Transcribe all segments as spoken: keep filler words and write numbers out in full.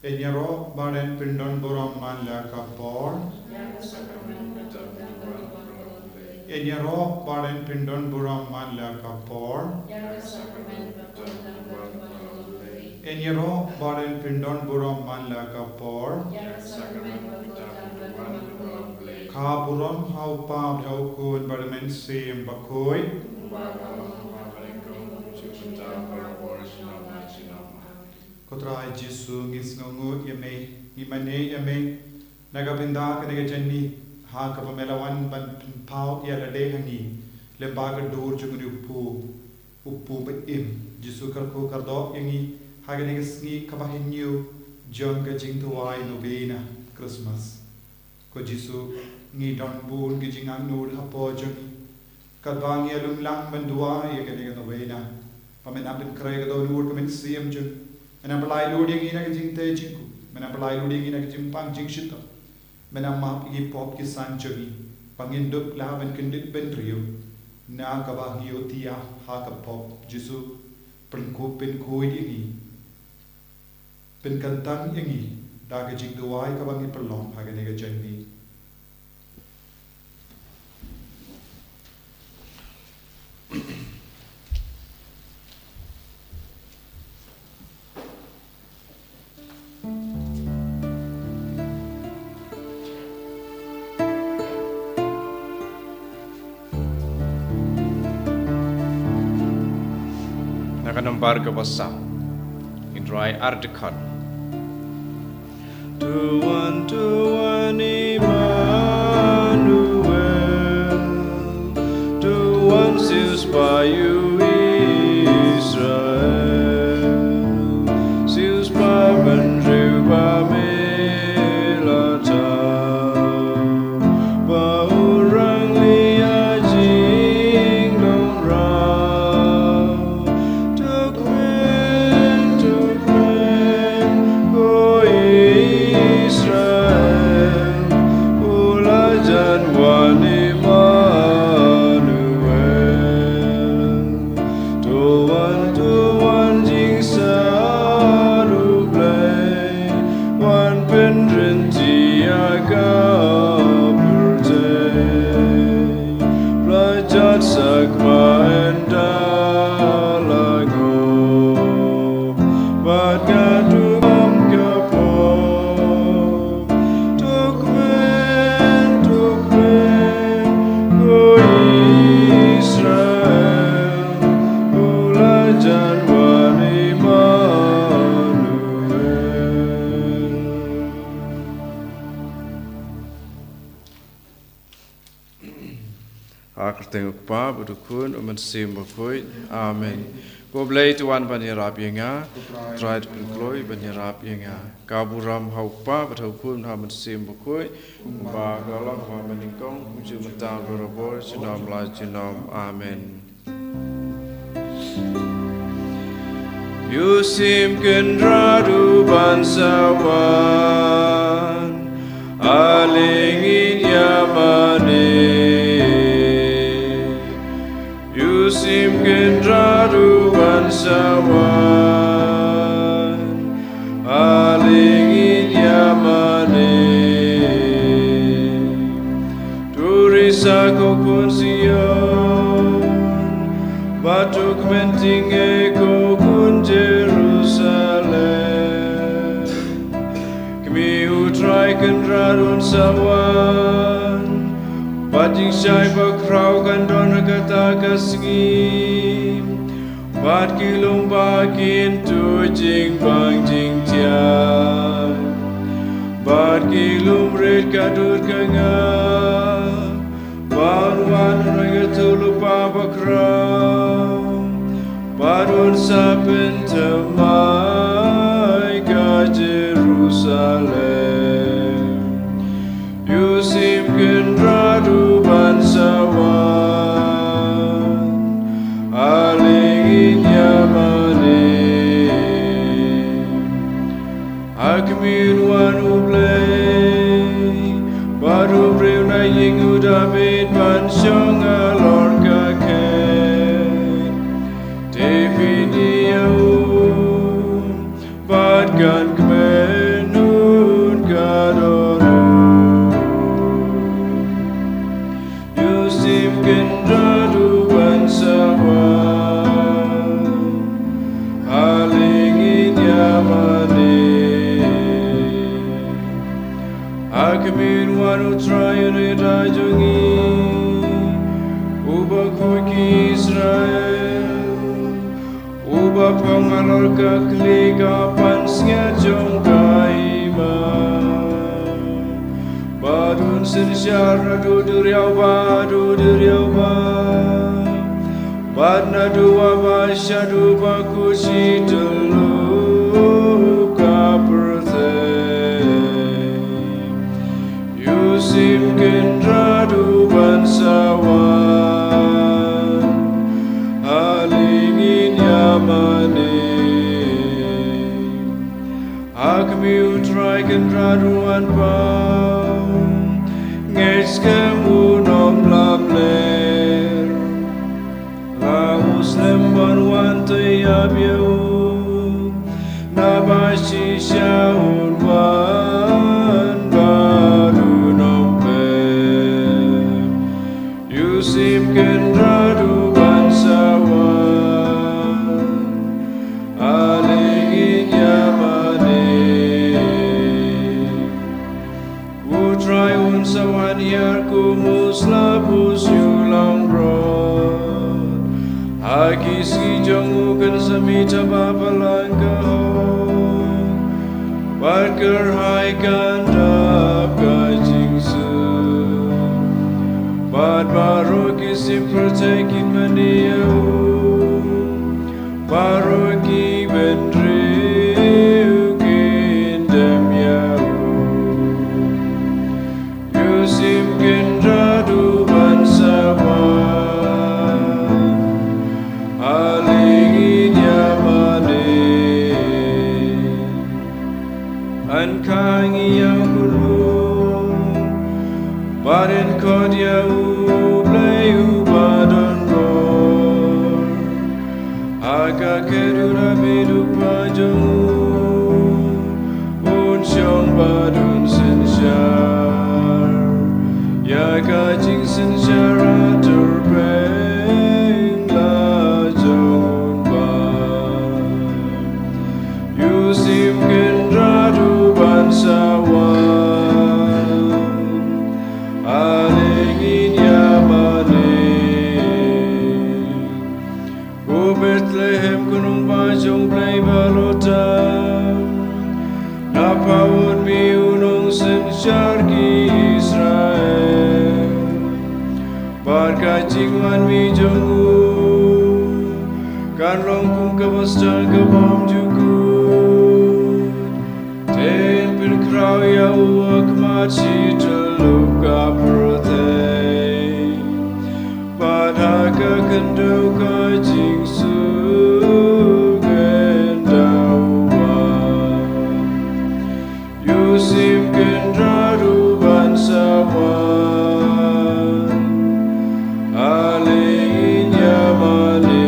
Ïaroh ba ren pyndon burom man la ka por. Ïaroh ba ren pyndon burom man la ka por. Ïaroh ba ren pyndon burom man la ka por. Ka burom ha u Kpa bad ha u Khun bad ha u Mynsiem Bakhuid. Ko Trai Jisu, ngi sngewnguh ïa me, ngi mane ïa me na ka bynta kane ka janmiet, ha kaba me la wan ban pynpaw ïa lade ha ngi lyngba ka dur jong une u kpu, u kpu ba im. Jisu, kyrkhu kyrdoh ïa ngi ha kane ka sngi kaba hynñiew jong ka jingduwai novena Christmas. Ko Jisu, ngi don bun ki jingangnud hapoh jong ngi. Katba ngi ïalum lang ban duwai ïa kane ka novena, ba men ap ban khreh ka dohnud ka mynsiem jong ngi. Men ap ban laitluid ïa ngi na ka jingtei jingkhuid. Men ap ban laitluid ïa ngi na ka jingpang jingshitom. Men ap ban map ïa ki pop ki san jong ngi, ba ngin dup lah ban kyndit bynriew na kaba ngi ïohi ïa ha ka pop. Jisu, pynkhuid, pynkhuid ïa ngi. Pynkyntang ïa ngi da ka jingduwai kaba ngi pynlong ha kane ka janmiet. Na ka nombar kaba saw, ngin rwai ar dkhot. To wan, to wan, Immanuel, to wan, siew spah ïa u Israel, siew spah bynriew ba me la thaw, ba u rangli ïa jingdon raw. To kmen, to kmen, ko Israel, u la jan wan Immanuel. To wan, to wan, Jingsar U Blei, wan pynryntih ïa ka pyrthei. Pla jot sakma ynda la ngop, bad nga duh kum ka pop. To kmen, to kmen, ko Israel, u la jan wan Immanuel. Ha ka kyrteng U Kpa bad U Khun, U Mynsiem Bakhuid. Amen. Ko Blei to wan ban ïarap ïa nga, Trai to pynkloi ban ïarap ïa nga. Ka burom ha U Kpa bad ha U Khun, ha U Mynsiem Bakhuid, kumba ka long ha mynnyngkong, kumjuh mynta, barabor, junom la junom. Amen. Ïoh shim Kynrad u ban sa wan, ale ngin ïa mane. Ïoh shim Kynrad u ban sa wan, ale ngin ïa mane. To risa ko khun Sion, bad to kmen tyngai ko khun Jerusalem. Kmie, U Trai Kynrad un sa wan, bad jingshai bakhraw kan don ha kata ka sngi, bad ki lum ba kin tuid jingbang jingtiar, bad ki lum rit ka dur ka ngap, bad un wan ha ka tyrwa bakhraw, bad un sa pynthymmai ka Jerusalem. Ïoh shim Kynrad u ban sa wan, ale ngin ïa mane. Ha khmih, un wan U Blei, bad u briew na ïing u Dabid ban shong halor ka khet. Te phin ïohi ïa u, bad kan kmen Kmie, wan, U Trai, u nongïada jong ngi, uba khuid ïa ki Israel, uba phong halor ka khlieh ka pansngiat jong ka hima, bad un synshar naduh duriaw bad haduh duriaw, bad naduh uba sha uba khuid shi tylli ka pyrthei. U Syiem Kynrad u ban sa wan, ale ngin ïa mane. Ha Kmie, U Trai Kynrad u wan paw, ngeit skhem un ym lamler. La u slem ban wan, te ïa ïap ïa u, naba shisha un wan bad un ym pep. U Syiem Kynrad u ban sa wan, ale ngin ïa mane. U Trai un sa wan hiar kum u slap, u siew langbrot. Ha ki sngi jong u kan sa mih taba balang ka hok, bad kyrhai kan dap ka jingsuk. Bad baroh ki siem pyrthei kin mane ïa u, baroh ki bynriew kin dem ïa u. U Syiem Kynrad u ban sa wan, ale ngin ïa mane. Yn khang ïa u khunlung, bad yn khot ïa U Blei uba don bor. Ha ka kyrdan u Dabid u kpa jong u, un shong bad un synshar ïa ka jingsynshar ha tyrpeng la jong u ban. U Syiem Kynrad u ban sa wan, ale ngin ïa mane. Ko Bethlehem, ko nongbah jong U Blei ba la tam, na pha un mih u nongsynshar ki Israel. Bad ka jingwan mih jong u kan long kum kaba sdang ka bymjukut. Te yn pynkhraw ïa u ha khmat shi tylli ka pyrthei, bad ha ka khyndew ka jingsuk yn da u wan. U Syiem Kynrad u ban sa wan, ale ngin ïa mane.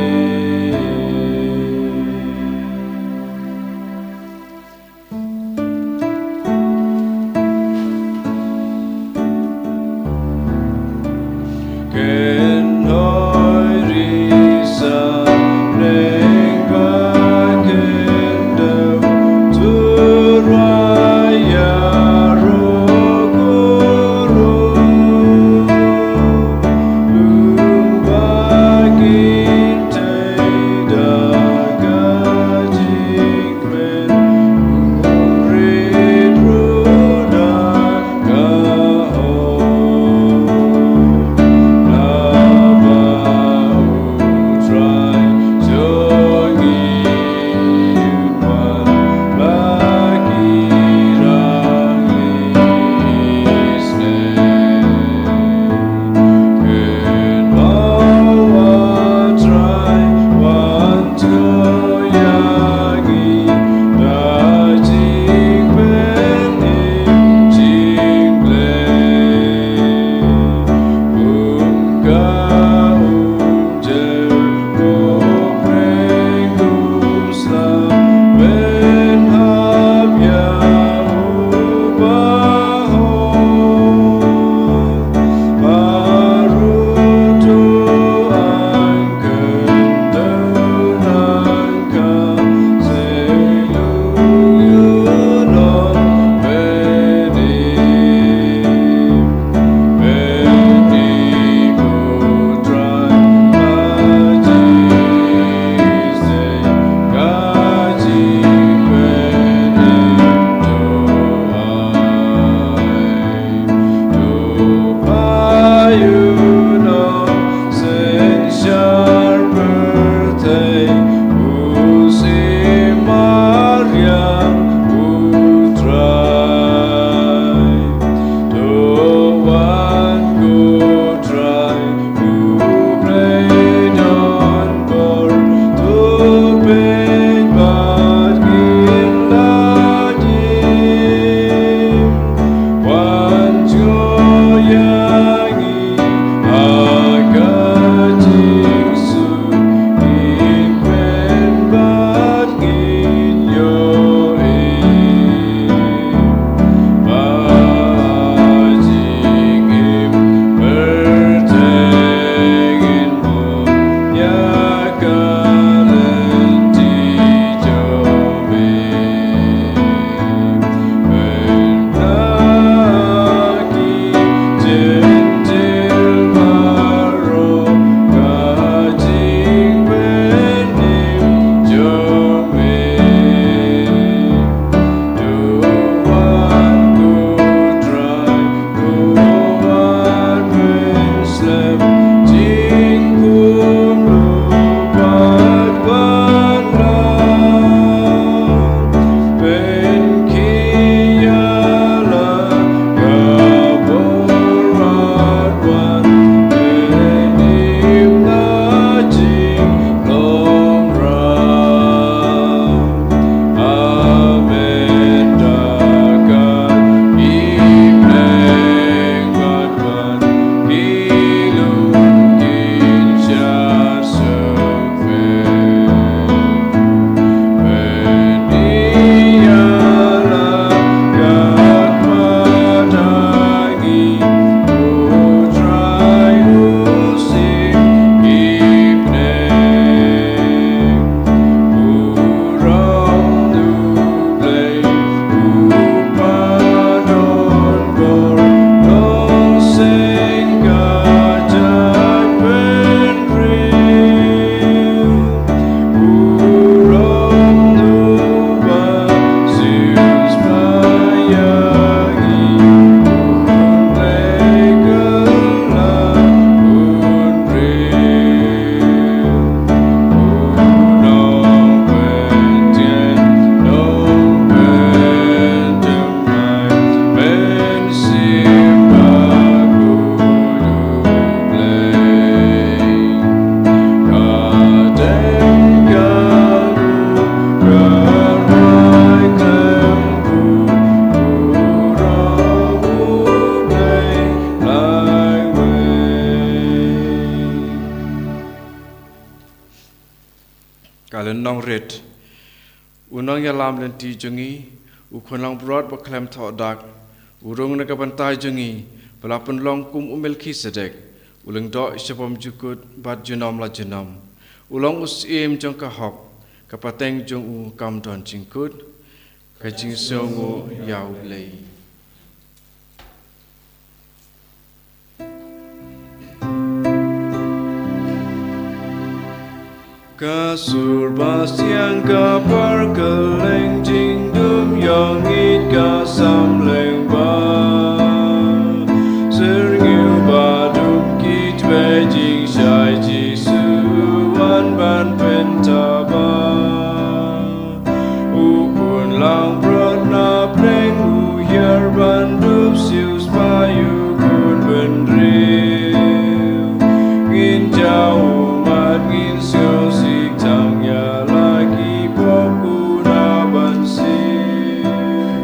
ïalam lynti jong ngi, u khun langbrot ba khlem thoh dak, u rung na ka bynta jong ngi, ba la pynlong kum u Melkisedek, u lyngdoh sha bymjukut bad junom la junom. U long u syiem jong ka hok, ka pateng jong u kam don jingkut, ka jingsngewnguh ïa U Blei. Ka sur ba siang ka par kylleng jingdum ïong it ka samleng ba. Syrngiew ba dum ki twe jingshai Jisu wan ban pyntaba. U khun langbrot na pdeng u hiar ban dup siu spah ïa u khun bynriew. Ngin jaw ummat ngin sngewsih tang ïa la ki pop kuna ban siew.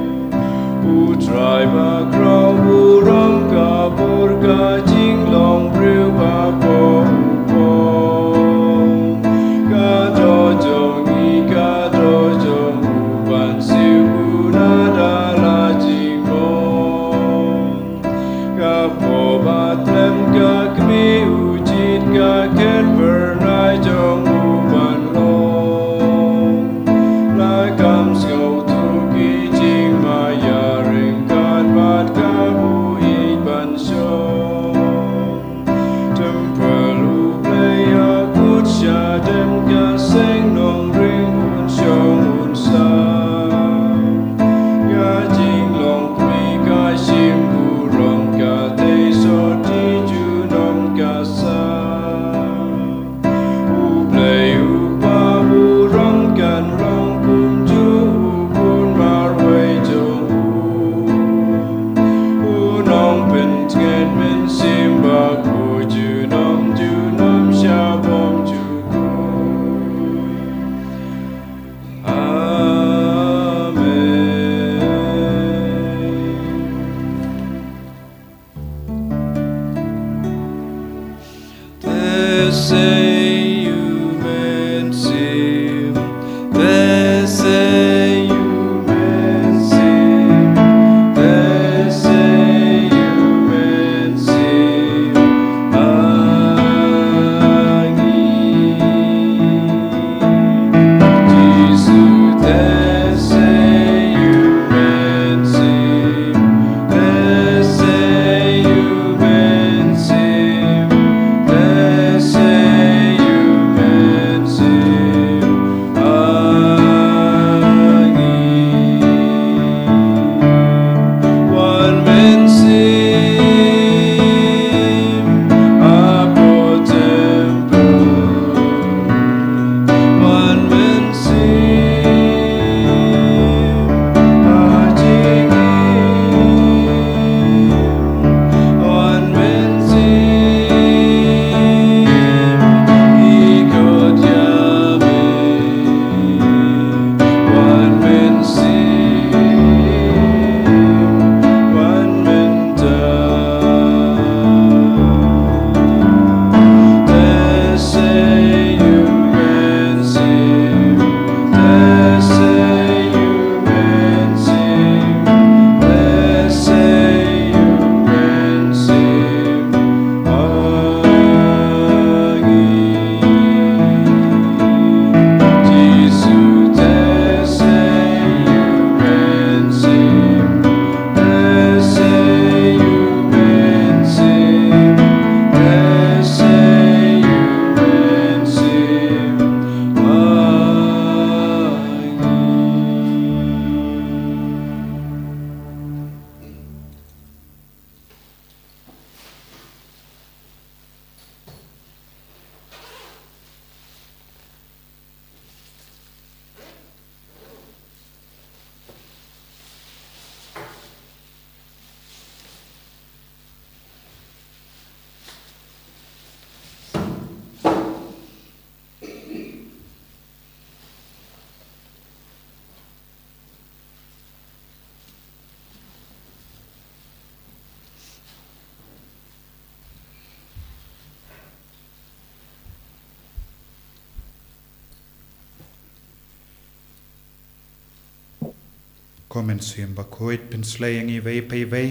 Ko Mynsiem Bakhuid, pynslei ïa ngi iwei pa iwei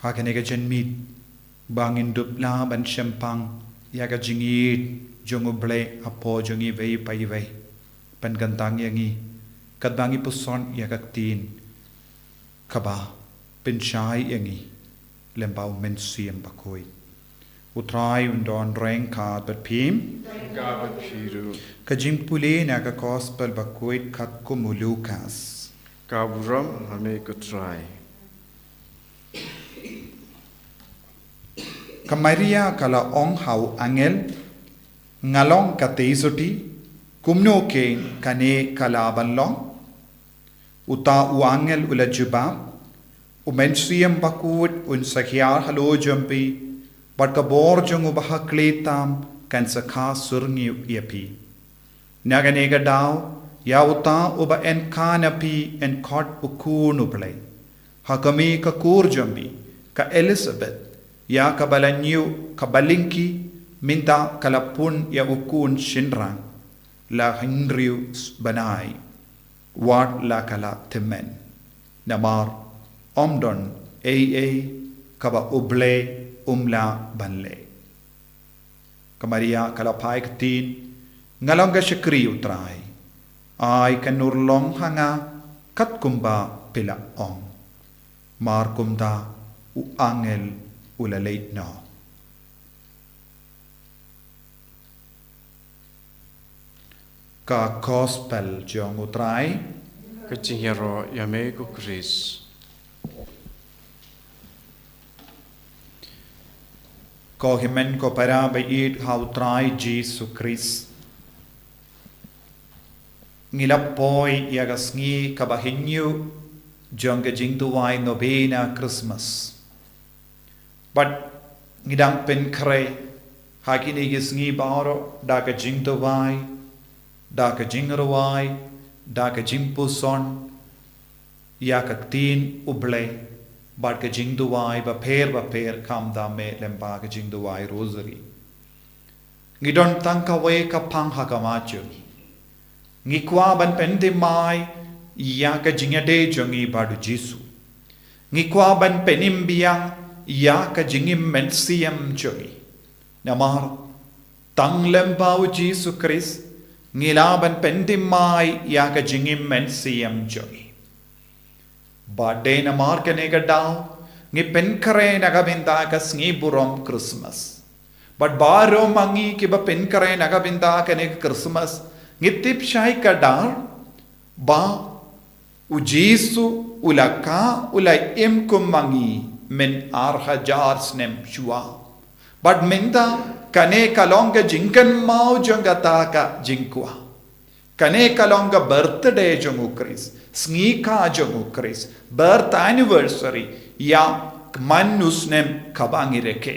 ha kane ka janmiet, ba ngin dup lah ban shemphang ïa ka jingïeit jong U Blei hapoh jong ngi iwei pa iwei. Pynkyntang ïa ngi katba ngi puson ïa ka ktien kaba pynshai ïa ngi lyngba U Mynsiem Bakhuid. U Trai un don ryngkat bad phi. Ryngkat bad phi ruh. Ka jingpule na ka Gospel Bakhuid katkum u Lukas. Ka burom ha me ko Trai. Ka Maria ka la ong ha u angel, "Nga long ka tei sotti, kumno kein kane ka lah ban long?" Uta u angel u la jubab, "U Mynsiem Bakhuid un sa hiar halor jong phi, bad ka bor jong U Bahakhlieh Tam kan sa kha syrngiew ïa phi. Na kane ka daw, ïa uta uba yn kha na phi yn khot U Khun U Blei. Ha kmie ka kur jong phi, ka Elizabeth, ïa kaba la ñiew kaba lyngkhi, mynta ka la pun ïa u khun shynrang, la hynriew bnai, wat la ka la tymmen. Namar ym don ei ei kaba U Blei um lah ban leh." Ka Maria ka la phai ktien, "Nga long ka shakri U Trai, ai kan urlong ha nga katkumba phi la ong." Mar kumta u angel u la leit noh. Ka Gospel jong U Trai. Ka jingïaroh ïa me ko Khrist. Ko hynmen ko para ba ïeit ha U Trai Jisu Khrist, ngi la poi ïa ka sngi kaba hynñiew jong ka jingduwai Novena Christmas. Bad ngi dang pynkhreh ha kine ki sngi baroh da ka jingduwai, da ka jingrwai, da ka jingpuson ïa ka ktien U Blei, bad ka jingduwai bapher bapher, khamtam eh lyngba ka jingduwai Rosary. Ngi don tang kawei ka phang ha khmat jong ngi. Ngi kwah ban pynthymmai ïa ka jingïadei jong ngi bad U Jisu. Ngi kwah ban pynim biang ïa ka jingim mynsiem jong ngi. Namar tang lyngba U Jisu Khrist ngi lah ban pynthymmai ïa ka jingim mynsiem jong ngi. Bad dei namar kane ka daw ngi pynkhreh na ka bynta ka sngi burom Christmas. Bad baroh ma ngi kiba pynkhreh na ka bynta kane ka Christmas, ngi tip shai kdar ba U Jisu u la kha, u la im kum ma ngi myn ar hajar snem shuwa. Bad mynta kane ka long ka jingkynmaw jong kata ka jingkwah. Kane ka long ka birthday jong U Khrist, sngi kha jong U Khrist, birth anniversary, ïa kman u snem kaba ngi rakhe.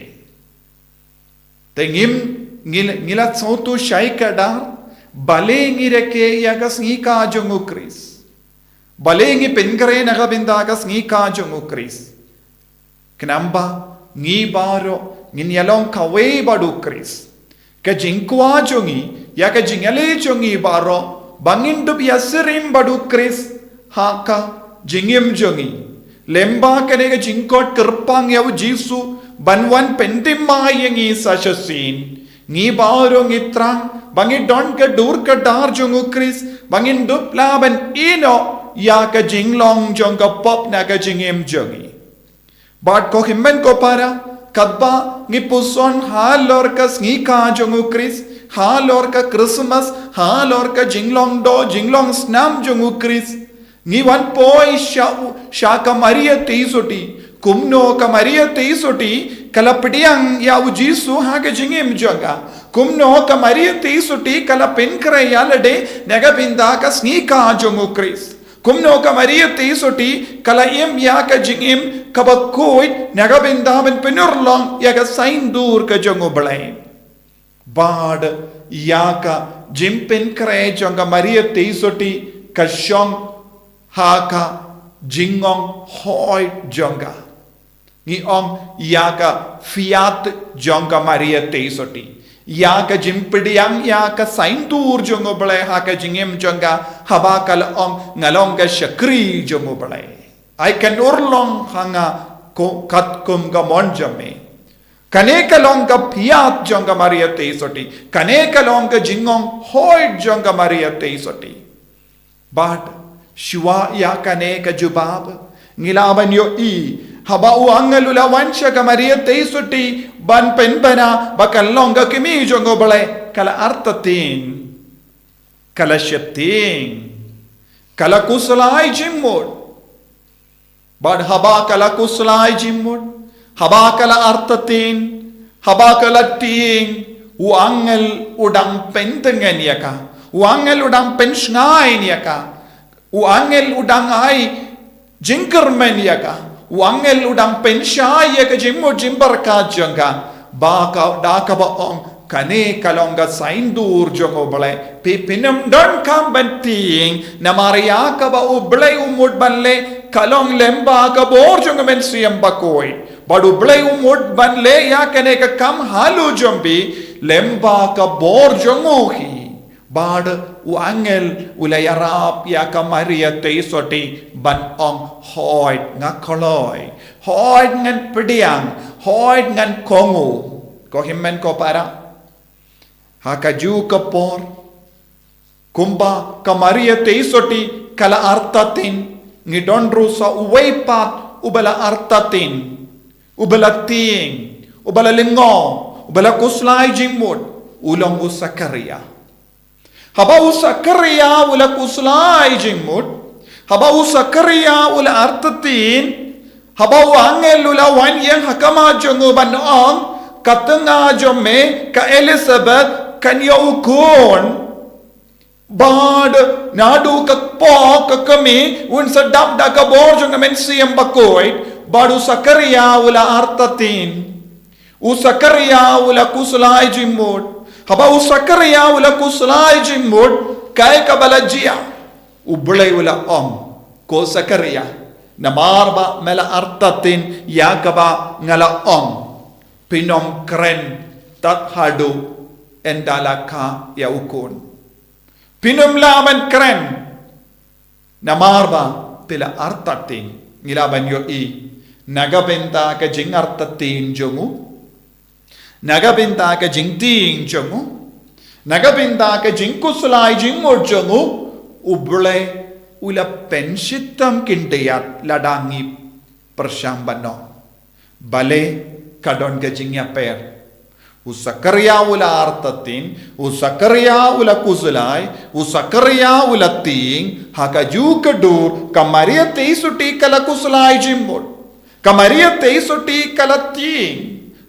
Te ngim, ngi, ngi la sngewthuh shai kdar, balei ngi rakhe ïa ka sngi kha jong U Khrist. Balei ngi pynkhreh na ka bynta ka sngi kha jong U Khrist. Khnang ba ngi baroh ngin ïalong kawei bad U Khrist. Ka jingkwah jong ngi, ïa ka jingïaleh jong ngi baroh, ba ngin dup ïasyriem bad U Khrist ha ka jingim jong ngi. Lyngba kane ka jingkhot kyrpang ïa U Jisu ban wan pynthymmai ïa ngi sa shisien. Ngi baroh ngi thrang ba ngi don ka dur ka dar jong U Khrist, ba ngin dup lah ban ïehnoh ïa ka jinglong jong ka pop na ka jingim jong ngi. Bad ko hynmen ko para, katba ngi puson halor ka sngi kha jong U Khrist, halor ka Christmas, halor ka jinglong doh jinglong snam jong U Khrist, ngi wan poi sha u, sha ka Maria Tei Sotti. Kumno ka Maria Tei Sotti ka la pdiang ïa U Jisu ha ka jingim jong ka. Kumno ka Maria Tei Sotti ka la pynkhreh ïa lade na ka bynta ka sngi kha jong U Khrist. Kumno ka Maria Tei Sotti ka la im ïa ka jingim kaba khuid na ka bynta ban pynurlong ïa ka saiñdur ka jong U Blei. Bad ïa ka jingpynkhreh jong ka Maria Tei Sotti ka shong ha ka jingong hoi jong ka. Ngi ong ïa ka fiat jong ka Maria Tei Sotti. ïa ka jingpdiang ïa ka saiñdur jong U Blei ha ka jingim jong ka, haba ka la ong, "Nga long ka shakri jong U Blei. Ai kan urlong ha nga, ko katkum ka mon jong me." Kane ka long ka phiat jong ka Maria Theisotti. Kane ka long ka jingong hoid jong ka Maria Theisotti. Bad shuwa ïa kane ka jubab, ngi lah ban ïohi, haba u angel u la wan sha ka Maria Theisotti ban pynbna ba kan long ka kmie jong U Blei, ka la artatien, ka la sheptieng, ka la khuslai jingmut. Bad haba ka la khuslai jingmut, haba ka la artatien, haba ka la tieng, u angel u dang pyntngen ïa ka, u angel u dang pynshngaiñ ïa ka, u angel u dang ai jingkyrmen ïa ka, u angel u dang pynshai ïa ka jingmut jingpyrkhat jong ka, ba ka da kaba ong, "Kane ka long ka saiñdur jong U Blei. Phi phin ym donkam ban tieng, namar ïa kaba U Blei u mut ban leh ka long lyngba ka bor jong U Mynsiem Bakhuid. Bad U Blei u mut ban leh ïa kane ka kam halor jong phi lyngba ka bor jong u hi." Bad u angel u la ïarap ïa ka Maria Theisotti ban ong, "Hooid, nga kloi. Hooid, ngan pdiang. Hooid, ngan kohnguh." Ko hynmen ko para, ha kajuh ka por, kumba ka Maria Theisotti ka la artatien, ngi don ruh sa uwei pat uba la artatien, uba la tieng, uba la lyngngoh, uba la khuslai jingmut, u long u Sakharia. Haba u Sakharia u la khuslai jingmut, haba u Sakharia u la artatien, haba u angel u la wan ïeng ha khmat jong u ban ong, "Ka tnga jong me, ka Elizabeth, kan ïoh u khun. Bad naduh ka kpoh ka kmie, un sa dap da ka bor jong U Mynsiem Bakhuid." Bad u Sakharia u la artatien. U Sakharia u la khuslai jingmut. Haba u Sakharia u la khuslai jingmut, kaei kaba la jia? U Blei u la ong, "Ko Sakharia, namar ba me la artatien ïa kaba nga la ong, phin ym kren tad haduh ynda la kha ïa u khun. Phin ym lah ban kren, namar ba phi la artatien." Ngi lah ban ïohi, na ka bynta ka jingartatien jong u, na ka bynta ka jingtieng jong u, na ka bynta ka jingkhuslai jingmut jong u, U Blei u la pynshitom khyndiat lada ngi pyrshang ban ong. Balei ka don ka jingïapher? U Sakharia u la artatien, u Sakharia u la khuslai, u Sakharia u la tieng, ha kajuh ka dur, ka Maria Theisotti ka la khuslai jingmut. Ka Maria Theisotti ka la tieng,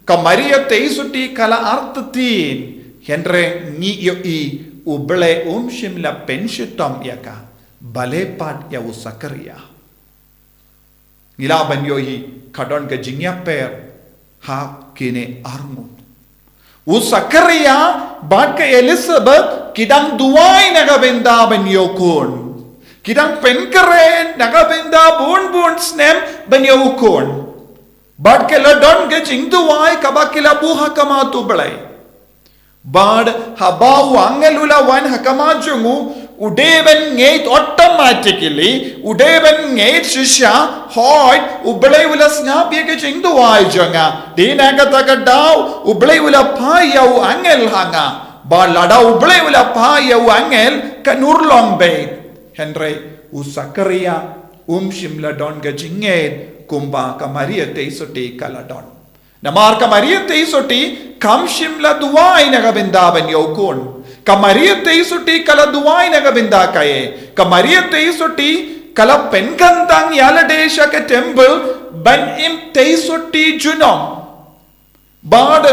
ka Maria Theisotti ka la artatien, hynrei ngi ïohi U Blei um shym la pynshitom ïa ka. Balei pat ïa u Sakharia? Ngi lah ban ïohi ka don ka jingïapher ha kine arngut. U Sakharia bad ka Elizabeth ki dang duwai na ka bynta ban ïoh khun. Ki dang pynkhreh na ka bynta bun bun snem ban ïoh khun. Bad ki la don ka jingduwai kaba ki la buh ha khmat U Blei. Bad haba u angel u la wan ha khmat jong u, u dei ban ngeit automatically, u dei ban ngeit shisha, hooid, U Blei u la sngap ïa ka jingduwai jong nga. Dei na kata ka daw, U Blei u la phah ïa u angel ha nga. Bad lada U Blei u la phah ïa u angel, kan urlong beit. Hynrei u Sakharia um shym la don ka jingngeit kumba ka Maria Theisotti ka la don. Namar ka Maria Theisotti kam shym la duwai na ka bynta ban ïoh khun. Ka Maria Theisotti ka la duwai na ka bynta kaei? Ka Maria Theisotti ka la pynkyntang ïa lade sha ka temple ban im theisotti junom. Bad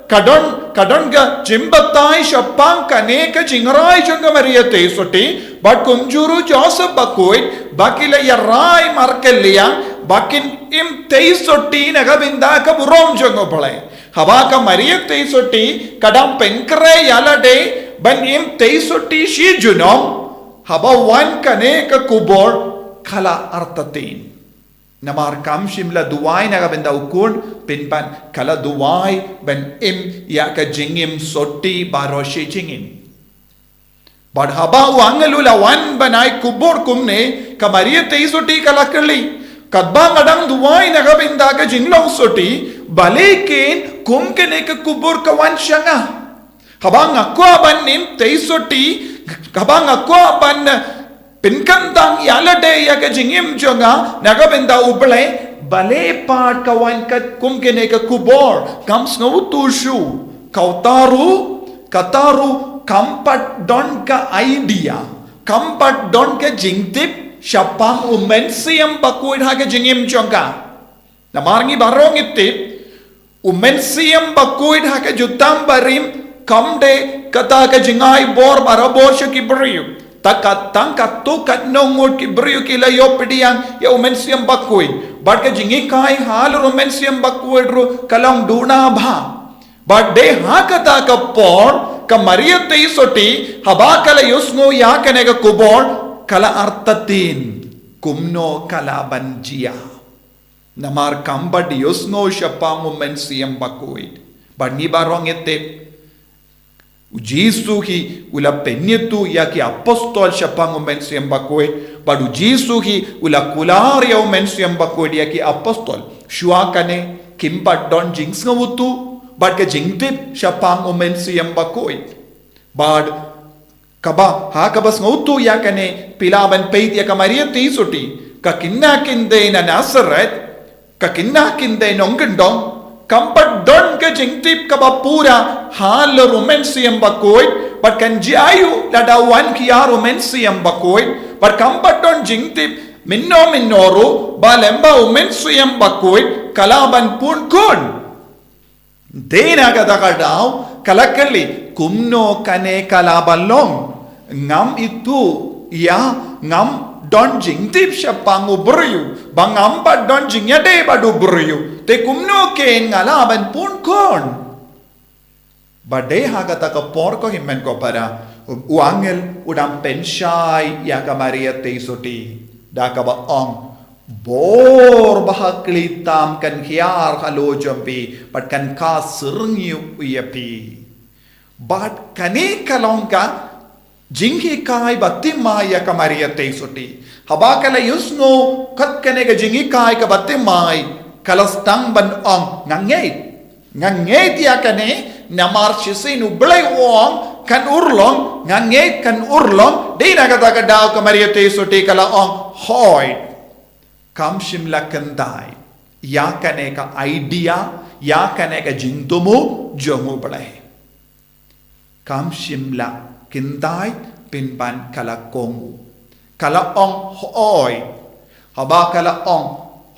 ka don, ka don ka jingbatai shaphang kane ka jingrai jong ka Maria Theisotti bad kumjuh ruh Joseph Bakhuid, ba ki la ïarai markylliang ba kin im theisotti na ka bynta ka burom jong U Blei. Haba ka Maria Theisotti ka dang pynkhreh ïa lade ban im theisotti shi junom, haba wan kane ka khubor ka la artatien. Namar kam shym la duwai na ka bynta u khun, pynban ka la duwai ban im ïa ka jingim sotti baroh shi jingim. Bad haba u angel u la wan ban ai kubur kumne, ka Maria Theisotti ka la kylli, katba nga dang duwai na ka bynta ka jinglong sotti, balei kein kum kane ka kubur ka wan sha nga? Haba nga kwah ban im Theisotti, haba nga kwah ban, eh, pynkyntang ïa lade ïa ka jingim jong nga na ka bynta U Blei, balei pat ka wan kat kum kane ka kubur? Kam sngewthuh shuh. Kata ruh, kata ruh kam pat don ka idea, kam pat don ka jingtip shaphang U Mynsiem Bakhuid ha ka jingim jong ka. Namar ngi baroh ngi tip, U Mynsiem Bakhuid ha ka jutang barim kam dei kata ka jingai bor barabor sha ki briew. Tang katto katno ngut ki briew ki la ïoh pdiang ïa U Mynsiem Bakhuid. Bad ka jinghikai halor U Mynsiem Bakhuid ruh ka long duna bha. Bad dei ha kata ka por ka Maria Theisotti haba ka la ïohsngew ïa kane ka kubur, ka la artatien kumno ka lah ban jia. Namar kam pat ïohsngew shaphang U Mynsiem Bakhuid. Bad ngi baroh ngi tip, U Jisu hi u la pynithuh ïa ki apostol shaphang U Mynsiem Bakhuid. Bad U Jisu hi u la kular ïa U Mynsiem Bakhuid ïa ki apostol. Shuwa kane kim pat don jingsngewthuh bad ka jingtip shaphang U Mynsiem Bakhuid. Bad kaba, ha kaba sngewthuh ïa kane, phi lah ban peit ïa ka Maria Theisotti, ka khynnah khyndai na Nasareth, ka khynnah khyndai nongkyndong, kam pat don ka jingtip kaba pura halor U Mynsiem Bakhuid, bad kan jia aiu lada wan khia U Mynsiem Bakhuid, bad kam pat don jingtip mynno mynno ruh ba lyngba U Mynsiem Bakhuid ka lah ban pun khun. Te na kata ka daw ka la kylli, kumno kane ka lah ban long? Ngam ithuh ïa, ngam don jingtip shaphang u briew, ba ngam pat don jingïadei bad u briew. Te kumno kein nga lah ban pun khun? Bad dei ha kata ka por, ko hynmen ko para, u angel u dang pynshai ïa ka Maria Theisotti da kaba ong, bor ba ha khlieh tam kan hiar halor jong phi bad kan kha syrngiew ïa phi. Bad kane ka long ka jinghikai ba thymmai ïa ka Maria Theisotti. Haba ka la ïohsngew kat kane ka jinghikai kaba thymmai, ka la sdang ban ong, nga ngeit. Nga ngeit ïa kane, namar shisien U Blei u ong kan urlong, nga ngeit kan urlong. Dei na kata ka daw ka Maria Theisotti ka la ong, hooid. Kam shym la kyntait ïa kane ka idea, ïa kane ka jingthmu jong U Blei. Kam shym la kyntait, pynban ka la kohnguh. Ka la ong, hooid. Haba ka la ong,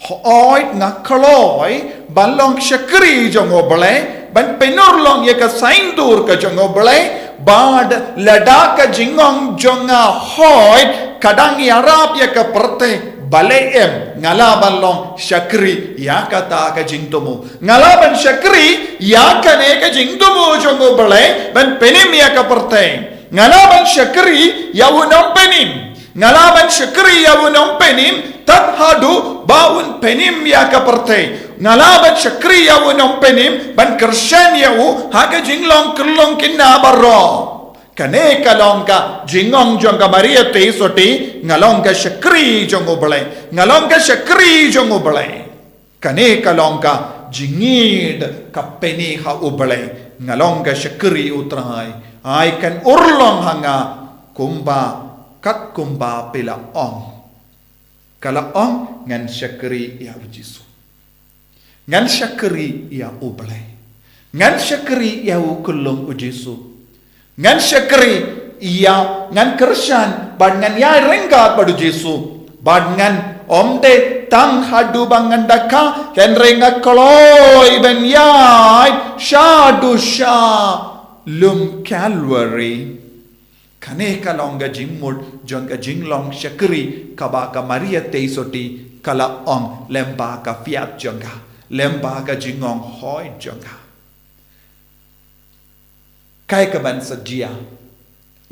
hooid, nga kloi ban long shakri jong U Blei, ban pynurlong ïa ka saiñdur ka jong U Blei. Bad lada ka jingong jong nga hooid ka dang ïarap ïa ka pyrthei, balei em nga lah ban long shakri ïa kata ka jingthmu. Nga lah ban shakri ïa kane ka jingthmu jong U Blei ban pynim ïa ka pyrthei. Nga lah ban shakri ïa u Nongpynim. Nga lah ban shakri ïa u Nongpynim tad haduh ba un pynim ïa ka pyrthei. Nga lah ban shakri ïa u Nongpynim ban kyrshan ïa u ha ka jinglong khyllung khynnah baroh. Kane ka long ka jingong jong ka Maria Theisotti, nga long ka shakri jong U Blei. Nga long ka shakri jong U Blei. Kane ka long ka jingïeit ka pyni ha U Blei. Nga long ka shakri U Trai. Ai kan urlong ha nga kumba, kat kumba phi la ong. Ka la ong, ngan shakri ïa U Jisu. Ngan shakri ïa U Blei. Ngan shakri ïa u khyllung U Jisu. Ngan shakri ïa, ngan kyrshan bad ngan ïai ryngkat bad U Jisu. Bad ngan ym dei tang haduh ba ngan da kha, hynrei nga kloi ban ïaid shaduh sha lum Kalbari. Kane ka long ka jingmut jong ka jinglong shakri kaba ka Maria Theisotti ka la ong lyngba ka phiat jong ka, lyngba ka jingong hooid jong ka. Kaei kaban sa jia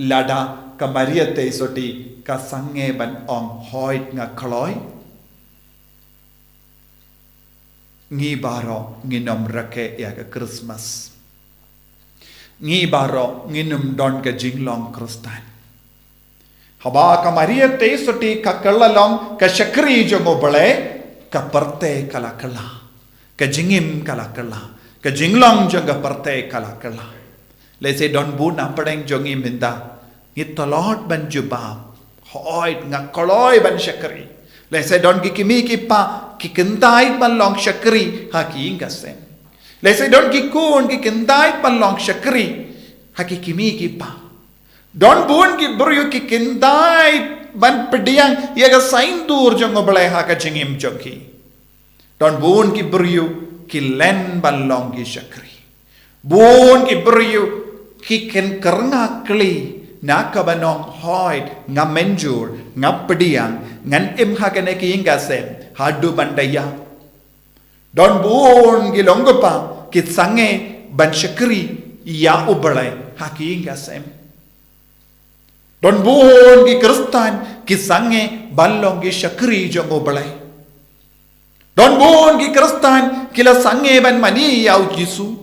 lada ka Maria Theisotti ka sangeh ban ong, hooid, nga kloi? Ngi baroh ngin ym rakhe ïa ka Christmas. Ngi baroh ngin ym don ka jinglong Khristan. Haba ka Maria Theisotti ka kylla long ka shakri jong U Blei, ka pyrthei ka la kylla. Ka jingim ka la kylla. Ka jinglong jong ka pyrthei ka la kylla. Lehse don bun na pdeng jong ngi mynta, ngi tlot ban jubab, hooid nga kloi ban shakri. Lehse don ki kmie ki kpa ki kyntait ban long shakri ha ki ïing ka sem. Lehse don ki khun ki kyntait ban long shakri ha ki kmie ki kpa. Don bun ki briew ki kyntait ban pdiang ïa ka saiñdur jong U Blei ha ka jingim jong ki. Don bun ki briew ki len ban long ki shakri. Bun ki briew ki kynrang kylli na kaba ong hooid nga mynjur, nga pdiang, ngan im ha kane ka ïing ka sem haduh ban da ïap. Don bun ki long kpa ki sangeh ban shakri ïa U Blei ha ki ïing ka sem. Don bun ki Khristan ki sangeh ban long ki shakri jong U Blei. Don bun ki Khristan ki la sangeh ban mane ïa U Jisu.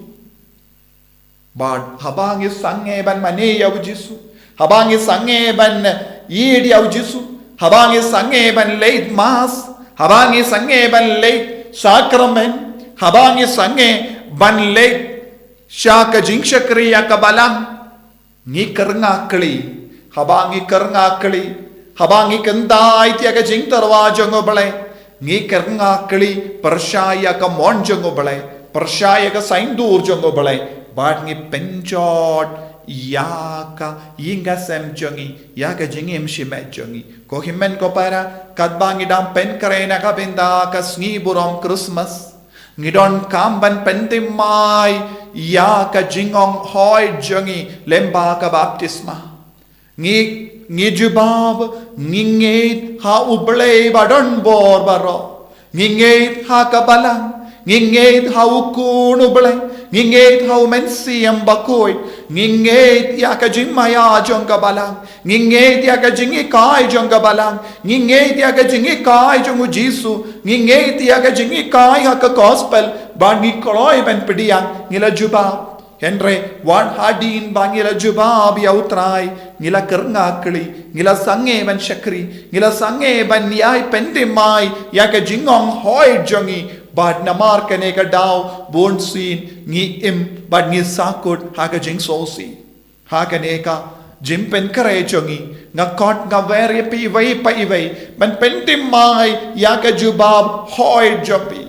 Bad haba ngi sangeh ban mane ïa U Jisu, haba ngi sangeh ban ïeit ïa U Jisu, haba ngi sangeh ban leit Mass, haba ngi sangeh ban leit Sakramen, haba ngi sangeh ban leit sha ka jingshakri ïa ka Balang, ngi kynrang kylli. Haba ngi kynrang kylli, haba ngi kyntait ïa ka jingtyrwa jong U Blei, ngi kynrang kylli pyrshah ïa ka mon jong U Blei, pyrshah ïa ka saiñdur jong U Blei, bad ngi pynjot ïa ka ïing ka sem jong ngi, ïa ka jingim shimet jong ngi. Ko hynmen ko para, katba ngi dang pynkhreh na ka bynta ka sngi burom Christmas, ngi donkam ban pynthymmai ïa ka jingong hooid jong ngi lyngba ka baptisma. Ngi, ngi jubab, ngi ngeit ha U Blei ba don bor baroh. Ngi ngeit ha ka Balang, ngi ngeit ha U Khun U Blei, ngi ngeit ha U Mynsiem Bakhuid, ngi ngeit ïa ka jingmaïa jong ka Balang, ngi ngeit ïa ka jinghikai jong ka Balang, ngi ngeit ïa ka jinghikai jong U Jisu, ngi ngeit ïa ka jinghikai ha ka Gospel, bad ngi kloi ban pdiang, ngi la jubab. Hynrei wat hadien ba ngi la jubab ïa U Trai, ngi la kynrang kylli, ngi la sangeh ban shakri, ngi la sangeh ban ïai pynthymmai ïa ka jingong hooid jong ngi, bad namar kane ka daw bunsien ngi im bad ngi sahkut ha ka jingsngewsih. Ha kane ka jingpynkhreh jong ngi, nga khot nga wer ïa phi iwei pa iwei ban pynthymmai ïa ka jubab hooid jong phi.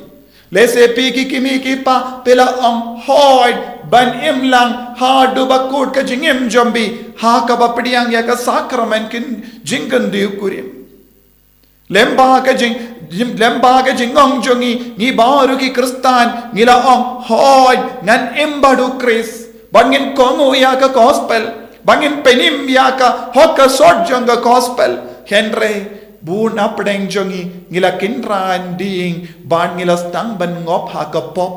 Lehse phi ki kmie ki kpa phi la ong hooid ban im lang haduh ba kut ka jingim jong phi ha kaba pdiang ïa ka sakramen kin jingkyndiw kurim. Lyngba ka jing, lyngba ka jingong jong ngi, ngi baroh ki Khristan ngi la ong hooid ngan im bad U Khrist, bad ngin kohnguh ïa ka Gospel, bad ngin pynim ïa ka hok ka sot jong ka Gospel. Hynrei bun na pdeng jong ngi, ngi la kynran ding bad ngi la sdang ban ngop ha ka pop.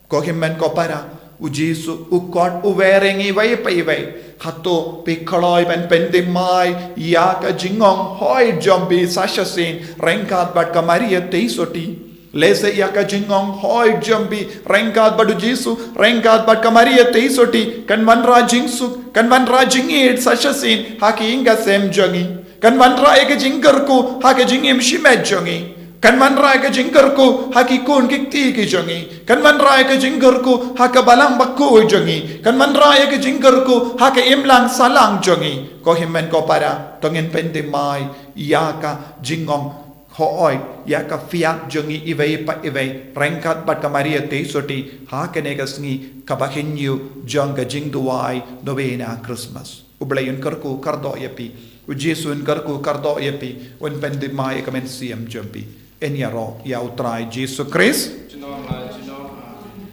Ko hynmen ko para, U Jisu u khot u wer ïa ngi iwei pa iwei. Hato phi kloi ban pynthymmai ïa ka jingong hooid jong phi sa shisien ryngkat bad ka Maria Theisotti? Lehse ïa ka jingong hooid jong phi ryngkat bad U Jisu, ryngkat bad ka Maria Theisotti kan wanrah jingsuk, kan wanrah jingïeit sa shisien ha ki ïing ka sem jong ngi. Kan wanrah ïa ka jingkyrkhu ha ka jingim shimet jong ngi. Kan wanrah ïa ka jingkyrkhu ha ki khun ki kti ki jong ngi. Kan wanrah ïa ka jingkyrkhu ha ka Balang Bakhuid jong ngi. Kan wanrah ïa ka jingkyrkhu ha ka imlang sahlang jong ngi. Ko hynmen ko para, to ngin pynthymmai ïa ka jingong hooid, ïa ka phiat jong ngi iwei pa iwei ryngkat bad ka Maria Theisotti ha kane ka sngi kaba hynñiew jong ka jingduwai novena Christmas. U Blei un kyrkhu kyrdoh ïa phi. U Jisu un kyrkhu kyrdoh ïa phi. Un pynthymmai ïa ka mynsiem jong phi. Yn ïaroh ïa U Trai Jisu Khrist. Junom la junom. Amen.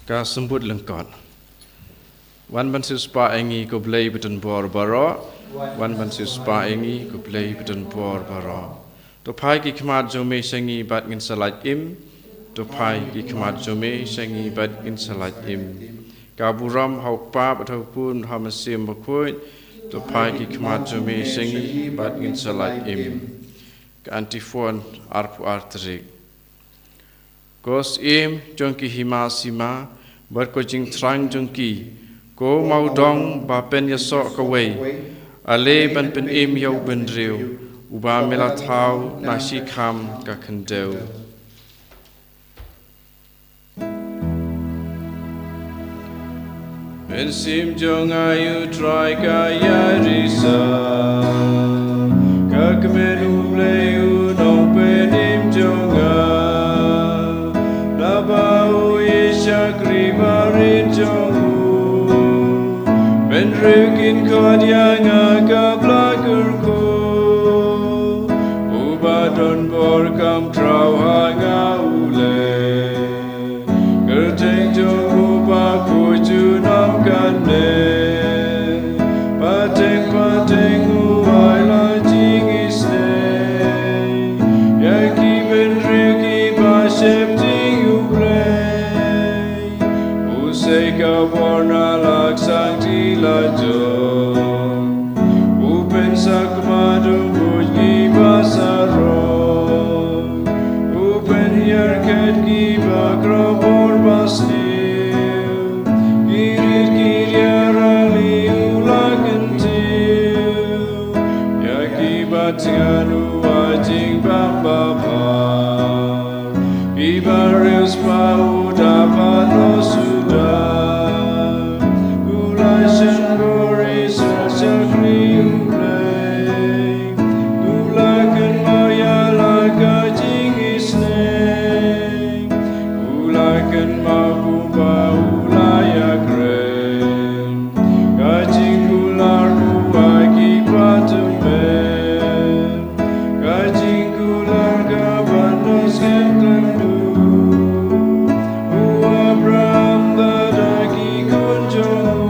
Ka Symbud Lyngkot. Wan ban siewspah ïa ngi ko Blei ba don bor baroh. Wan ban siewspah ïa ngi ko Blei ba don bor baroh. To phai ki khmat jong me sha ngi bad ngin sa lait im. To phai ki khmat jong me sha ngi bad ngin sa lait im. Ka burom ha U Kpa bad ha U Khun bad ha U Mynsiem Bakhuid. To phai ki khmat jong me sha ngi bad ngin sa lait im. Ka antiphon arphew ar tarik. Ko Syiem jong ki hima sima bad ko jingthrang jong ki, ko Mawdong ba pynïasoh kawei, ale ban pynim ïa u bynriew uba me la thaw na shikham ka khyndew. Mynsiem jong nga, U Trai, ka ïarisa, ka kmen U Blei U Nongpynim jong nga, naba u ïashakri barit jong u. Bynriew kin khot ïa nga ka Blei kyrkhu, uba don bor kam khraw ha nga u leh. Kyrteng jong u bakhuid junom kane, pateng pateng u ai la jingisynei ïa ki bynriew kiba sheptieng U Blei. U sei ka bor na la ka sangti la jong, u pynsakma duh buit kiba sarong, u pynïarkhet kiba khraw bor ba sniew. Ki rit ki riar ali u la kyntiew ïa kiba thngan, u ai jingbam babha. Kiba riewspah u da pynlong suda, u la shon bor ïa ki shakri U Blei. U la kynmaw ïa la ka jingisynei, u la kynmaw kumba u la ïakren. Ka jingkular u ai ki pateng, ka jingkular kaban ym skhem khlem duh. U Abraham bad ïa ki khun jong u.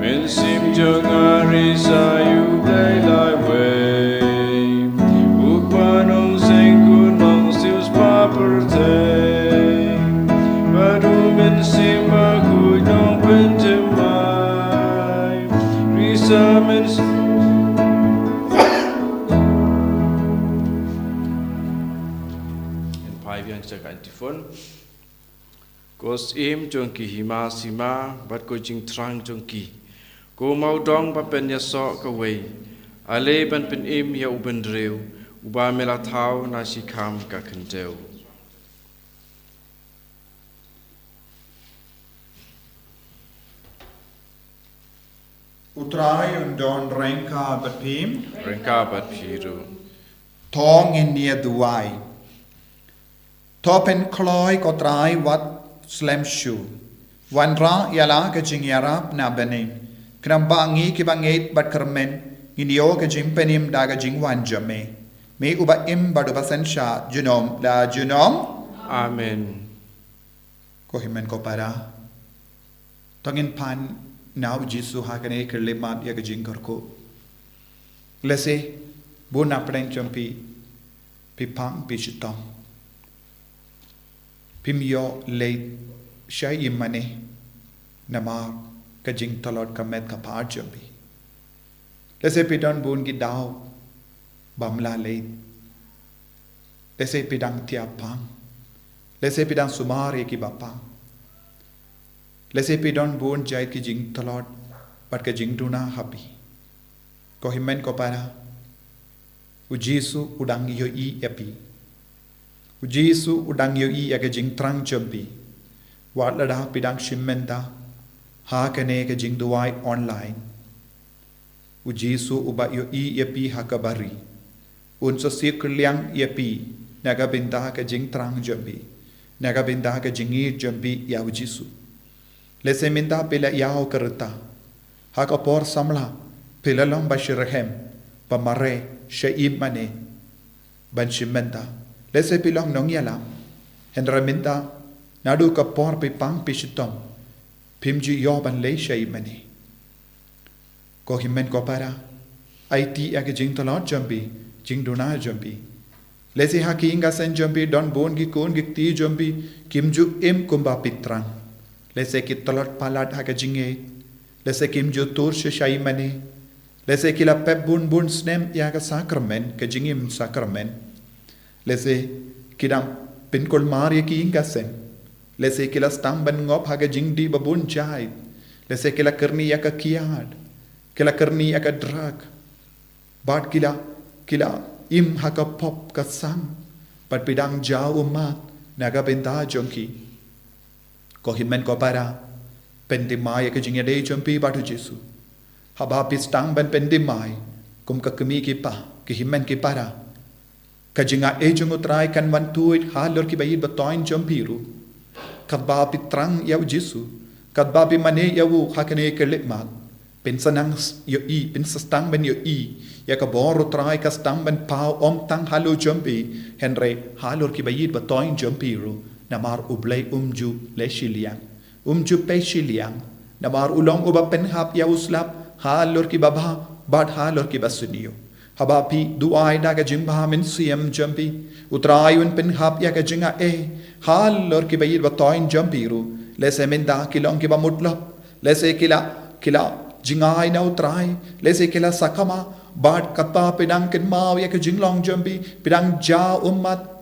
Mynsiem jong nga, risa ïa U Blei laiwei, u Kpa Nongsheikhun, Nongsiewspah pyrthei, bad U Mynsiem Bakhuid Nongpynthymmai. Risa, mynsiem. Ngin phai biang sha ka antiphon. Ko Syiem jong ki hima sima bad ko jingthrang jong ki, ko Mawdong ba pynïasoh kawei, ale ban pynim ïa u bynriew uba me la thaw na shikham ka khyndew. U Trai un don ryngkat bad phi. Ryngkat bad phi ruh. To ngin ïa duwai. To pynkloi, ko Trai, wat slem shuh. Wanrah ïa la ka jingïarap na bneng, khnang ba ngi kiba ngeit bad kyrmen ngin ïoh ka jingpynim da ka jingwan jong me. Me uba im bad uba synshar junom la junom. Amen. Ko hynmen ko para, to ngin pan na U Jisu ha kane ka khyllipmat ïa ka jingkyrkhu. Lehse bun na pdeng jong phi, phi pang phi shitom. Phim ïoh leit shai im mane namar ka jingtlot ka met ka phad jong phi. Lehse phi don bun ki daw bym lah leit. Lehse phi dang thiah pang. Lehse phi dang sumar ïa kiba pang. Lehse phi don bun jait ki jingtlot bad ka jingduna ha phi. Ko hynmen ko para, U Jisu u dang ïohi ïa phi. U Jisu u dang ïohi ïa ka jingthrang jong phi. Wat lada phi dang shim bynta ha kane ka jingduwai online, U Jisu uba ïohi ïa phi ha kaba ri, un sa siew kylliang ïa phi na ka bynta ka jingthrang jong phi, na ka bynta ka jingïeit jong phi ïa U Jisu. Lehse mynta phi la ïaw ka rta ha ka por samla, phi la long ba shitrhem, ba mareh shai im mane ban shim bynta. Lehse phi long nongïalam, hynrei mynta naduh ka por phi pang phi shitom, phim ju ïoh ban leit shai im mane. Ko hynmen ko para, aiti ïa ka jingtlot jong phi, jingduna jong phi. Lehse ha ki ïing ka sem jong phi don bun ki khun ki kti jong phi kim ju im kumba phi thrang. Lehse ki tlot palat ha ka jingngeit. Lehse kim ju tur shisha ïa mane. Lehse ki la pep bun bun snem ïa ka sakramen, ka jingim sakramen. Lehse ki dang pynkulmar ïa ki ïing ka sem. Lehse ki la sdang ban ngop ha ka jingdih ba bun jait. Lehse ki la kyrni ïa ka kiad. Ki la kyrni ïa ka drug. Bad ki la, ki la im ha ka pop ka sang. Bad phi dang jaw ummat na ka bynta jong ki. Ko hynmen ko para, pynthymmai ïa ka jingïadei jong phi bad U Jisu. Haba phi sdang ban pynthymmai, kum ka kmie ki kpa, ki hynmen ki para, ka jingaiei jong U Trai kan wan tuid halor ki ba ïeit ba toiñ jong phi ruh. Katba phi thrang ïa U Jisu, katba phi mane ïa u ha kane ka khyllipmat, phin sa nang s-, ïohi, phin sa sdang ban ïohi ïa ka bor U Trai ka sdang ban paw ym tang halor jong phi, hynrei halor ki ba ïeit ba toiñ jong phi ruh. Namar U Blei um ju leh shiliang, um ju peit shiliang. Namar u long uba pynhap ïa u slap halor ki babha bad halor ki basniew. Haba phi duwai da ka jingbha mynsiem jong phi, U Trai un pynhap ïa ka jingaiei halor ki ba ïeit ba toiñ jong phi ruh. Lehse mynta ki long ki ba mutlop. Lehse ki la, ki la jingai na U Trai. Lehse ki la sakma. Bad katba phi dang kynmaw ïa ka jinglong jong phi, phi dang jaw ummat.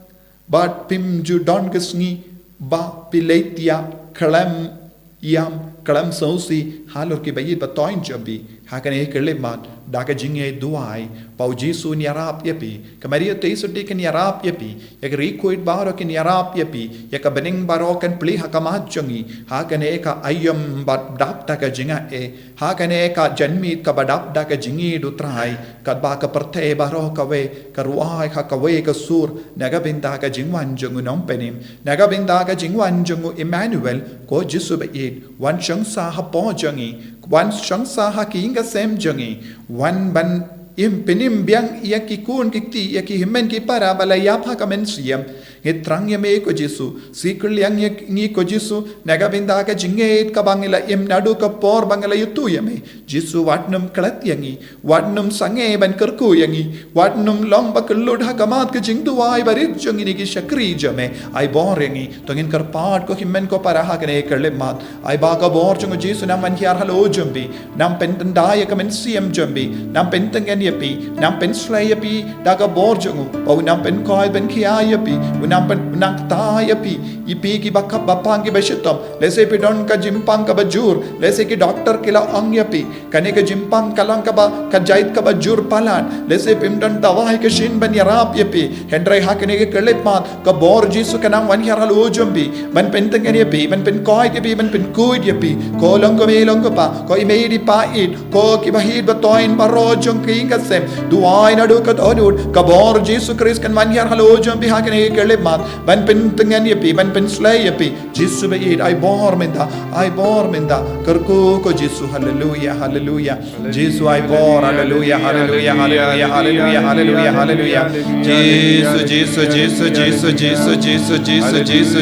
Bad phim ju don ka sngi ba phi leit ïa khlem ïam, khlem sngewsih halor ki ba ïeit ba toiñ jong phi. Ha kane ka khyllipmat, da ka jingïaduwai, ba U Jisu un ïarap ïa phi, ka Maria Theisotti kan ïarap ïa phi, ïa ka riewkhuid baroh kin ïarap ïa phi, ïa ka bneng baroh kan plie ha khmat jong ngi. Ha kane ka aïom ba dap da ka jingaiei, ha kane ka janmiet kaba dap da ka jingïeit U Trai, katba ka pyrthei baroh kawei ka rwai ha kawei ka sur na ka bynta ka jingwan jong U Nongpynim, na ka bynta ka jingwan jong U Immanuel, ko Jisu ba ïeit, wan shong sah hapoh jong ngi, wan shong sah ha ki ïing ka sem jong ngi, wan ban im, pynim biang ïa ki khun ki kti, ïa ki hynmen ki para ba la ïap ha ka mynsiem. Ngi thrang ïa me ko Jisu, siew kylliang ïa ngi ko Jisu, na ka bynta ka jingngeit kaba ngi la im naduh ka por ba ngi la ïathuh ïa me. Jisu, wat nym klet ïa ngi, wat nym sangeh ban kyrkhu ïa ngi, wat nym long ba kyllut ha khmat ka jingduwai barit jong ngi ne ki shakri jong me. Ai bor ïa ngi, to ngin kyrpad ko hynmen ko para ha kane ka khyllipmat. Ai ba ka bor jong U Jisu nang wan hiar halor jong phi, nang pyntynda ïa ka mynsiem jong phi, nang pyntngen ïa phi, nang pynshlei ïa phi da ka bor jong u, ba u nang pynkoit pynkhia ïa phi, u nang pyn, u nang kta ïa phi, ïa phi ki ba khap ba pang ki ba shitom. Lehse phi don ka jingpang kaba jur, lehse ki doktor ki la ong ïa phi, kane ka jingpang ka long kaba, ka jait kaba jur palat. Lehse phim don dawai ka shin ban ïarap ïa phi. Hynrei ha kane ka khyllipmat, ka bor Jisu ka nang wan hiar halor jong phi, ban pyntngen ïa phi, ban pynkoit ïa phi, ban pynkhuid ïa phi. Ko long ko mei long ko pa, ko i mei i pa ïeit, ko ki ba ïeit ba toiñ baroh jong ki ïing ka sem. Duwai naduh ka dohnud, ka bor Jisu Khrist kan wan hiar halor jong phi ha kane ka khyllipmat, ban pyntngen ïa phi, ban pynshlei ïa phi. Jisu ba ïeit, ai bor mynta, ai bor mynta. Kyrkhu ko Jisu, haleluya, haleluya. Jisu ai bor, haleluya, haleluya, haleluya, haleluya, haleluya, haleluya. Jisu, Jisu, Jisu,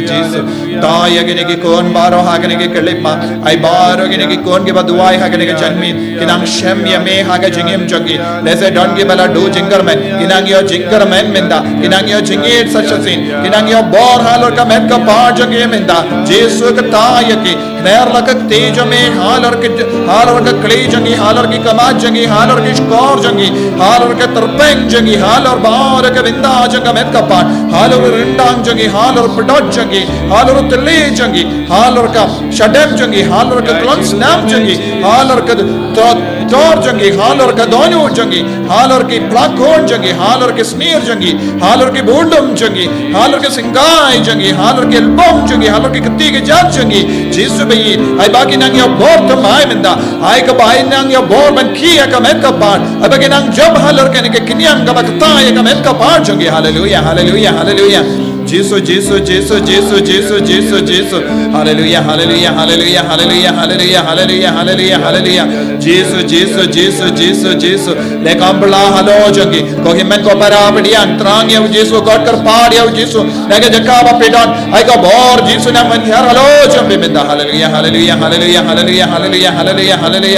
Jisu. Tah ïa kine ki khun baroh ha kine ki khyllipmat. Ai baroh kine ki khun ki ba duwai ha kine ki janmiet, ki nang shem ïa me ha ka jingim jong ki. Lehse don ki ba la duh jingkyrmen, ki nang ïoh jingkyrmen mynta, ki nang ïoh jingïeit sa shisien, ki nang ïoh bor halor ka met ka par jong ki mynta. Jisu kata ïa ki, kner la ka kti jong me halor ki, halor ka kli jong ki, halor ki khmat jong ki, halor ki shkor jong ki, halor ka tyrpeng jong ki, halor baroh ka bynta jong ka met ka par, halor ryndang jong ki, halor pdot jong ki, halor tylli jong ki, halor ka shadem jong ki, halor ka klong snam jong ki, halor ka tor, tor jong ki, halor ka dohnud jong ki, halor ki plakhon jong ki, halor ki snier jong ki, halor ki bundum jong ki, halor ki singkai jong ki, halor ki lbong jong ki, halor ki kti ki jat jong ki. Jisu ba ïeit, ai ba ki nang ïoh bor thymmai mynta. Ai ka ba ai nang ïoh bor ban khie ïa ka met ka par. Ai ba ki nang jop halor kane ka khñiang kaba kata ïa ka met ka par jong ki. Haleluya, haleluya, haleluya. Jisu, Jisu, Jisu. Haleluya, haleluya, haleluya. Jisu, Jisu, Jisu, Jisu, Jisu. Leh kam bla halor jong ki. Ko hynmen ko para pdiang, thrang ïa u Jisu, kot kyrpad ïa u Jisu. Na ka jaka ba phi don, ai ka bor Jisu nang wan hiar halor jong phi mynta. Haleluya, haleluya,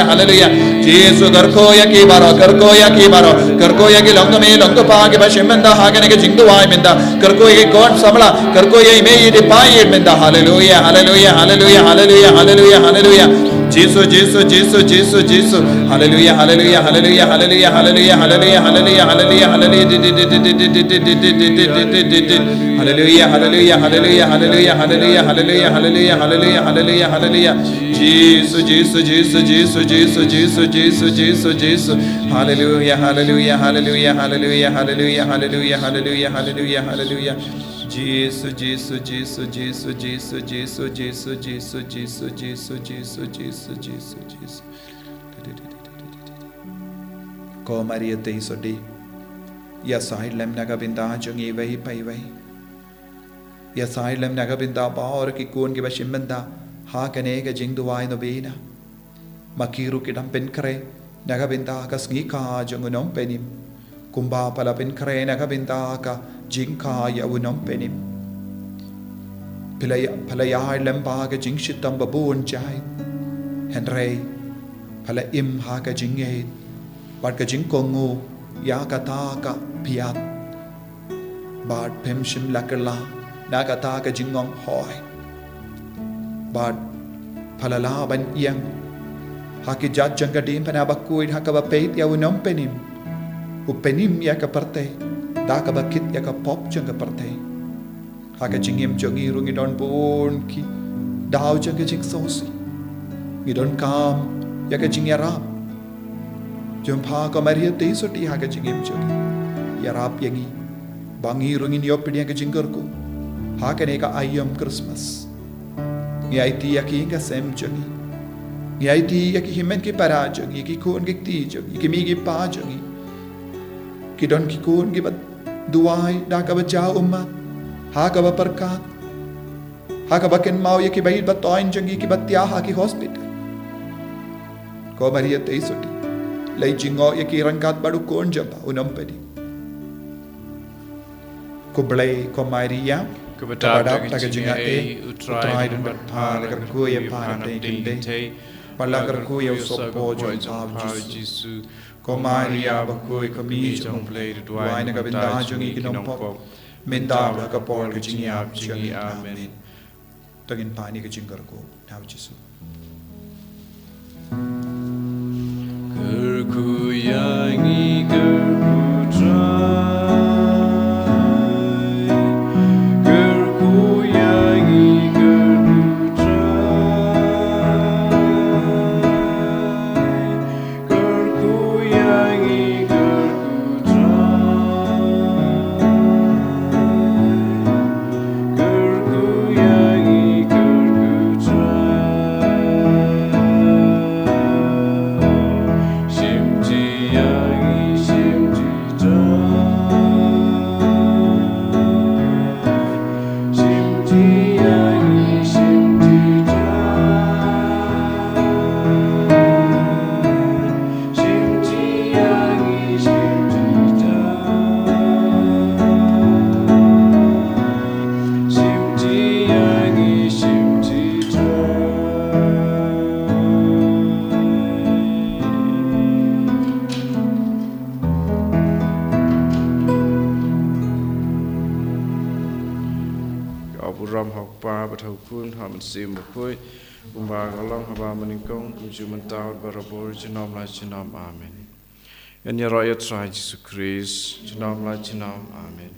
haleluya. Jisu kyrkhu ïa ki baroh, kyrkhu ïa ki baroh, kyrkhu ïa ki long kmie long kpa ki ba shim mynta ha kane ka jingduwai mynta. Kyrkhu ïa ki khun samla, kyrkhu ïa i mei i pa ïeit mynta. Haleluya, haleluya, haleluya. Jisu, Jisu, Jisu, Jisu, Jisu. Haleluya, haleluya, haleluya, haleluya, haleluya, haleluya, haleluya, haleluya, haleluya. Haleluya, haleluya, haleluya, haleluya, haleluya, haleluya, haleluya, haleluya, haleluya. Jisu, Jisu, Jisu, Jisu, Jisu, Jisu, Jisu, Jisu. Haleluya, haleluya, haleluya, haleluya, haleluya, haleluya, haleluya, haleluya, haleluya. Jisu, Jisu, Jisu, Jisu, Jisu, Jisu, Jisu, Jisu, Jisu, Jisu, Jisu, Jisu, Jisu. Ko Maria te sodi. Ïa said lem na ka bynta jong iwei pa iwei. Ïa said lem na ka bynta baroh ki khun kiba shim bynta ha kane ka jingduwai novena. Ma ki ruh ki dang pynkhreh na ka bynta ka sngi kha jong u nongpynim. Kumba pha la pynkhreh na ka bynta ka jingkha ïa u nongpynim. Pha la ïa, pha la ïa lem ba ka jingshitom ba bun jait. Hynrei pha la im ha ka jingngeit bad ka jingkohnguh ïa kata ka pyrthei. Bad phim shym la kylla na kata ka jingong hoi. Bad pha la lah ban ïeng ha ki jait jong ka diengphna bakhuid ha kaba peit ïa u nongpynim. U pynim ïa ka pyrthei da kaba kit ïa ka pop jong ka pyrthei. Ha ka jingim jong ngi ruh ngi don bun ki daw jong ka jingsngewsih. Ngi donkam ïa ka jingïarap jong pha ko Maria te sodi ha ka jingim jong ngi. Ïarap ïa ngi ba ngi ruh ngin ïoh pdiang ka jingkyrkhu ha kane ka aïom Christmas. Ngi aiti ïa ki ïing ki sem jong ngi. Ngi aiti ïa ki hynmen ki para jong ngi, ki khun ki kti jong ngi, ki mei ki pa jong ngi. Ki don ki khun kiba duwai da kaba jaw ummat ha kaba pyrkhat, ha kaba kynmaw ïa kiba ïeit ba toiñ jong ngi kiba thiah ha ki hospital. Ko Maria te sodi, leit jngoh ïa ki ryngkat bad u khun jong pha u nongpynim. Khublei ko Maria, kaba dap da ka jingaiei, u Trai don bad pha. La kyrkhu ïa pha na pdeng ki khyndai bad la kyrkhu ïa u sohpor jong pha u Jisu. Ko Maria bakhuid, ko Mei jong U Blei, duwai na ka bynta jong ngi ki nongpop, mynta bad ha ka por ka jingïap jong ngi. Amen. To ngin pan ïa ka jingkyrkhu na u Jisu. Kyrkhu ïa ngi, kyrkhu Trai. Kyrkhu ïa ngi, kyrkhu Trai. Kyrkhu ïa ngi, kyrkhu Trai. Kyrkhu ïa ngi, kyrkhu Trai. Shim ti ïa ngi, shim ti Trai. Shim ti ïa ngi, shim ti Trai. Shim ti ïa ngi, shim ti Trai. Shim ti ïa ngi, shim ti Trai. Ka burom ha u Kpa bad ha u Khun, ha u Mynsiem Bakhuid, kumba ka long haduh mynnyngkong, kumjuh mynta bad barabor, junom la junom. Amen. Ngan ïaroh ïa u Trai Jisu Khrist. Junom la junom. Amen.